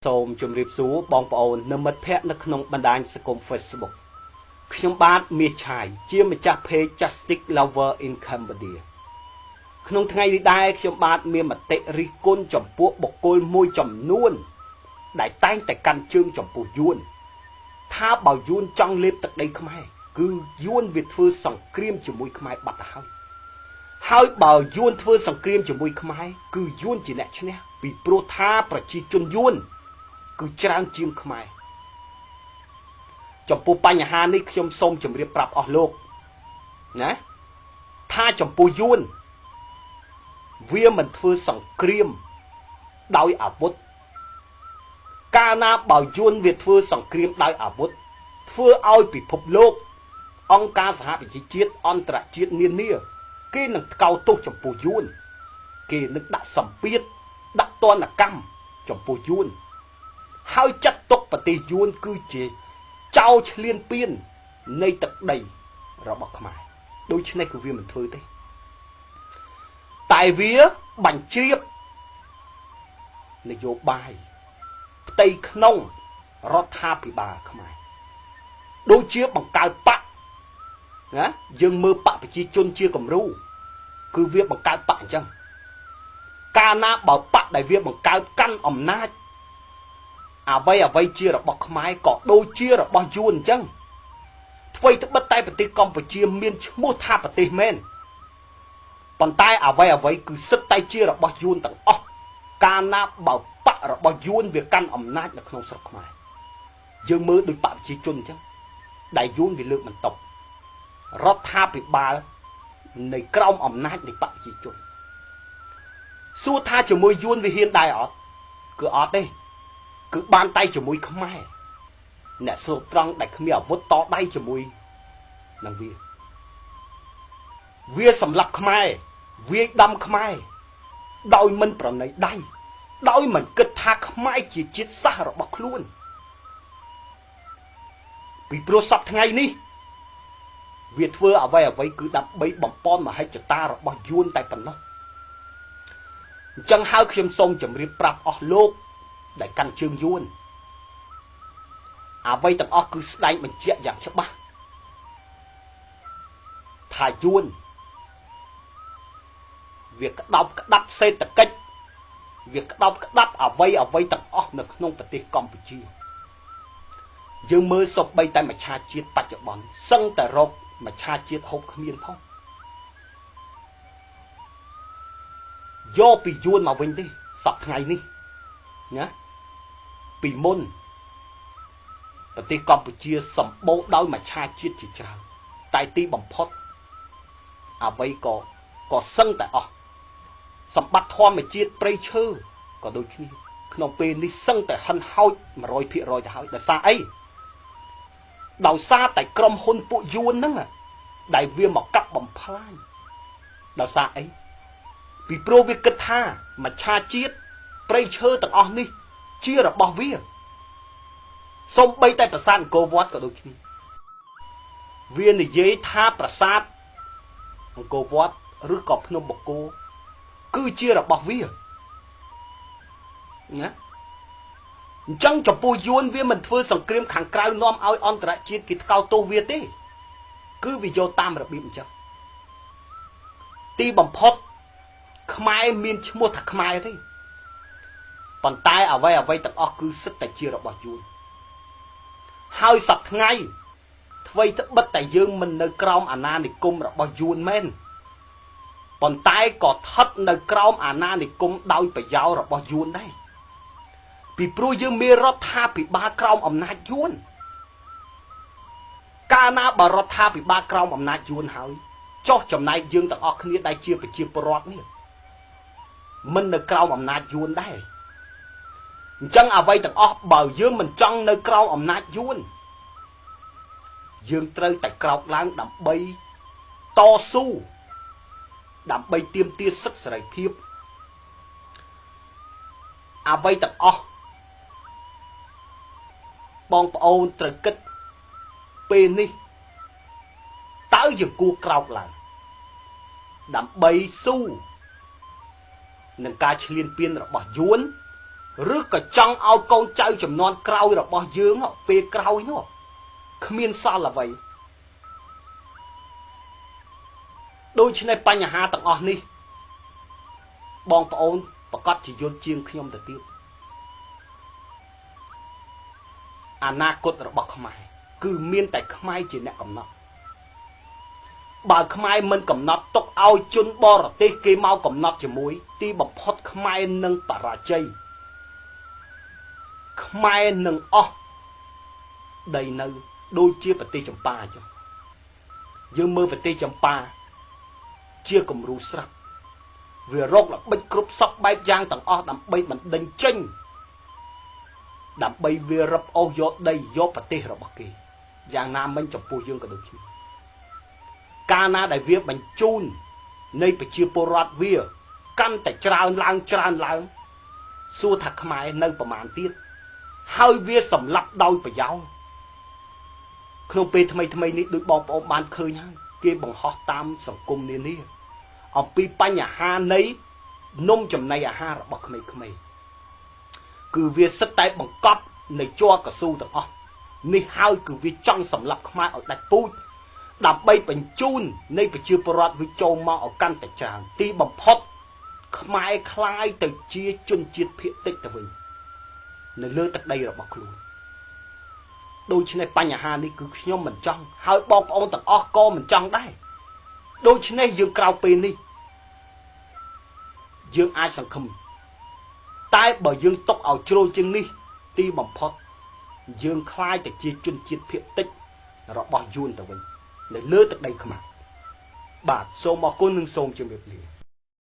សូមជម្រាបសួរបងប្អូននិងមិត្តភ័ក្តិនៅក្នុងបណ្ដាញសង្គម Facebook ខ្ញុំបាទមាសឆាយជាម្ចាស់ Page Justice Lover in Cambodia ក្នុងថ្ងៃនេះដែរខ្ញុំបាទមានមតិរិះគន់ចំពោះបុគ្គលមួយចំនួនដែលតែងតែកាន់ជើងចំពោះយួនថាបើយួនចង់លេបទឹកដីខ្មែរគឺយួនវាធ្វើសង្គ្រាមជាមួយខ្មែរបាត់ទៅហើយហើយបើយួនធ្វើសង្គ្រាមជាមួយខ្មែរគឺយួនជាអ្នកឈ្នះពីព្រោះថាប្រជាជនយួនគឺច្រើនជាងខ្មែរចំពោះបញ្ហានេះខ្ញុំសូមជម្រាបប្រាប់អស់លោកណាថាចំពោះយួនវាមិនធ្វើសង្គ្រាមដោយអាវុធកាលណាបើយួនវាធ្វើសង្គ្រាមដោយអាវុធធ្វើឲ្យពិភពលោកអង្គការសហប្រជាជាតិអន្តរជាតិនានាគេនឹងថ្កោលទោសចំពោះយួនគេនឹងដាក់សម្ពាធដាក់ទណ្ឌកម្មចំពោះយួនហើយចាត់ទុកប្រទេសយួនគឺជាចោលឈ្លានពាននៃទឹកដីរបស់ខ្មែរដូច្នេះគឺវាមិនធ្វើទេតែវាបញ្ជ្រាបនយោបាយផ្ទៃក្នុងរដ្ឋាភិបាលខ្មែរដូចជាបង្កើតបកណាយើងមើលបកប្រជាជនជាគំរូគឺវាបង្កើតបកអញ្ចឹងកាលណាបើបកដែលវាបង្កើតកាន់អំណាចអ្វីជារបស់ខ្មែរក៏ដូចជារបស់យួនអញ្ចឹងអ្វីត្បិតតែប្រទេសកម្ពុជាមានឈ្មោះថាប្រទេសមែនប៉ុន្តែអ្វីគឺសិតតែជារបស់យួនទាំងអស់កាលណាបើបករបស់យួនវាកាន់អំណាចនៅក្នុងស្រុកខ្មែរយើងមើលដូចបកប្រជាជនអញ្ចឹងដែលយួនវាលើកបន្ទប់រដ្ឋាភិបាលនៃក្រោមអំណាចនៃបកប្រជាជនសួរថាជាមួយយួនវាហ៊ានដែរអត់គឺអត់ទេគឺបានតែជាមួយខ្មែរអ្នកស្លូតត្រង់ដែលគ្មានអាវុធតដៃជាមួយនឹងវាសម្លាប់ខ្មែរវាយដំខ្មែរដោយមិនប្រណីដៃដោយមិនគិតថាខ្មែរជាជាតិសាសន៍របស់ខ្លួនពីព្រោះសប្តាហ៍ថ្ងៃនេះវាធ្វើអ្វីគឺដើម្បីបំពន់មហិច្ឆតារបស់យួនតែប៉ុណ្ណោះអញ្ចឹងហើយខ្ញុំសូមជម្រាបប្រាប់អស់លោកដែលកាន់ជើងយួនអ្វីទាំងអស់គឺស្ដែងបញ្ជាក់យ៉ាងច្បាស់ថាយួនវាក្តោបក្តាប់សេដ្ឋកិច្ចវាក្តោបក្តាប់អ្វីទាំងអស់នៅក្នុងប្រទេសកម្ពុជាយើងមើលសូម្បីតែមច្ឆាជាតិបច្ចុប្បន្នសឹងតែរកមច្ឆាជាតិហូបគ្មានផងយកពីយួនមកវិញទេសប្តាហ៍ថ្ងៃនេះណាពីមុនប្រទេសកម្ពុជាសម្បូរដោយមច្ឆាជាតិជាច្រើនតែទីបំផុតអ្វីក៏សឹងតែអស់សម្បត្តិធម្មជាតិព្រៃឈើក៏ដូចគ្នាក្នុងពេលនេះសឹងតែហិនហោច 100% ទៅហើយដោយសារអីដោយសារតែក្រុមហ៊ុនពួកយួនហ្នឹងដែលវាមកកាប់បំផ្លាញដោយសារអីពីព្រោះវាគិតថាមច្ឆាជាតិព្រៃឈើទាំងអស់នេះជារបស់វាសូម្បីតែប្រាសាទអង្គរវត្តក៏ដូចគ្នាវានិយាយថាប្រាសាទអង្គរវត្តឬក៏ភ្នំបូកគោគឺជារបស់វាណាអញ្ចឹងចំពោះយួនវាមិនធ្វើសង្គ្រាមខាងក្រៅនាំឲ្យអន្តរជាតិគេថ្កោលទោសវាទេគឺវាយកតាមរបៀបអញ្ចឹងទីបំផុតខ្មែរមានឈ្មោះថាខ្មែរទេប៉ុន្តែអ្វីទាំងអស់គឺសិតតែជារបស់យួនហើយសប្តាហ៍ថ្ងៃអ្វីត្បិតតែយើងមិននៅក្រោមអាណានិគមរបស់យួនមែនប៉ុន្តែក៏ស្ថិតនៅក្រោមអាណានិគមដោយប្រយោលរបស់យួនដែរពីព្រោះយើងមានរដ្ឋាភិបាលក្រោមអំណាចយួនកាលណាបើរដ្ឋាភិបាលក្រោមអំណាចយួនហើយចុះចំណែកយើងទាំងអស់គ្នាដែលជាប្រជាពលរដ្ឋនេះមិននៅក្រោមអំណាចយួនដែរអញ្ចឹងអ្វីទាំងអស់បើយើងមិនចង់នៅក្រោមអំណាចយួនយើងត្រូវតែក្រោកឡើងដើម្បីតស៊ូដើម្បីទាមទារសិទ្ធិសេរីភាពអ្វីទាំងអស់បងប្អូនត្រូវគិតពេលនេះតើយើងគួរក្រោកឡើងដើម្បីស៊ូនឹងការឈ្លានពានរបស់យួន ឬក៏ចង់ឲ្យកូនចៅចំនួនក្រោយរបស់យើងពេលក្រោយនោះគ្មានសល់អ្វីដូច្នេះបញ្ហាទាំងអស់នេះបងប្អូនប្រកាសជាយល់ជាងខ្ញុំទៅទៀតអនាគតរបស់ខ្មែរគឺមានតែខ្មែរជាអ្នកកំណត់បើខ្មែរមិនកំណត់ទុកឲ្យជនបរទេសគេមកកំណត់ជាមួយទីបំផុតខ្មែរនឹងបរាជ័យខ្មែរនឹងអស់ដីនៅដូចជាប្រទេសចម្ប៉ាអញ្ចឹងយើងមើលប្រទេសចម្ប៉ាជាគំរូស្រាប់វារកល្បិចគ្រប់សពបែបយ៉ាងទាំងអស់ដើម្បីបណ្ដេញចេញដើម្បីវារឹបអូសយកដីយកប្រទេសរបស់គេយ៉ាងណាមិញចំពោះយើងក៏ដូចគ្នាកាលណាដែលវាបញ្ជូននៃប្រជាពលរដ្ឋវាកាន់តែច្រើនឡើងច្រើនឡើងសួរថាខ្មែរនៅប្រមាណទៀតហើយវាសម្លាប់ដោយប្រយោលក្នុងពេលថ្មីថ្មីនេះដូចបងប្អូនបានឃើញហើយគេបង្ហោះតាមសង្គមនានាអំពីបញ្ហានៃនំចំណីអាហាររបស់ក្មេងៗគឺវាសិតតែបង្កប់នៃជ័រកស៊ូទាំងអស់នេះហើយគឺវាចង់សម្លាប់ខ្មែរឲ្យដាច់ពូជដើម្បីបញ្ជូននៃប្រជាពលរដ្ឋវាចូលមកឲ្យកាន់តែច្រើនទីបំផុតខ្មែរคล้ายទៅជាជនជាតិភាគតិចទៅវិញនៅលើទឹកដីរបស់ខ្លួនដូច្នេះបញ្ហានេះគឺខ្ញុំមិនចង់ហើយបងប្អូនទាំងអស់ក៏មិនចង់ដែរដូច្នេះយើងក្រៅពេលនេះយើងអាចសង្ឃឹមតែបើយើងຕົកឲ្យជ្រុលជាងនេះទីបំផុតយើងคล้ายទៅជាជនជាតិភាគតិចរបស់យួនទៅវិញនៅលើទឹកដីខ្មែរបាទសូមអរគុណនិងសូមជម្រាបលា